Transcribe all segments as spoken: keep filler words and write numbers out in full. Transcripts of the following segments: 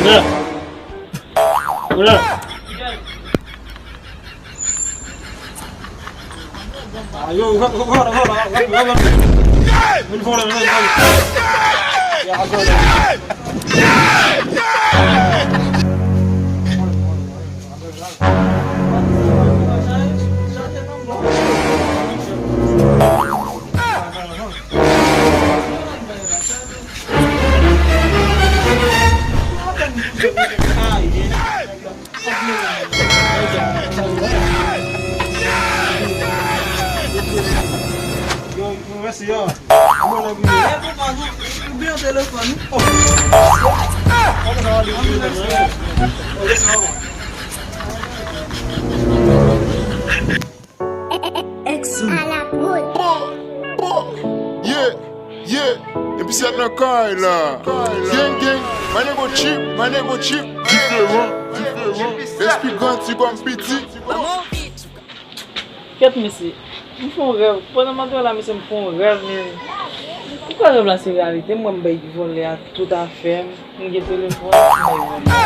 Vole. Vole. Ah, yo, vole, vole, vole, vole, vole. Vin vole, vin vole. Ya, vole. Yo, yo, mèsi, yo. Mwen la, mwen. Oubyen yon telefòn. Oh. Exo. Yeah, yeah. Epi se nan kay la. Gang, gang. My nigga cheap, my nigga cheap. Diferan, diferan. Espri grandi kòm piti. Kèt mesye, m fè yon rèv. Pandan m ap travay la, mesye, m fè yon rèv, men m kwè rèv la se reyalite. M wè m bay vòlè a tout afè m. M gen telefòn, m bay vòlè a.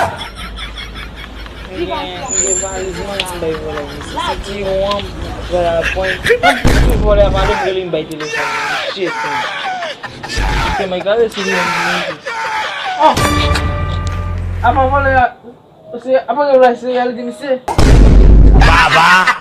M gen, m gen valiz mwen, m bay vòlè a, mesye. Sentiwon an, vòlè a pran. Anplis, tou vòlè a pale, m rele, m bay telefòn. Shit, man. Ke mwen gade sou li menm. Oh! Apa vòlè a. Se, apa yo la, se reyalite, mesye. Baba,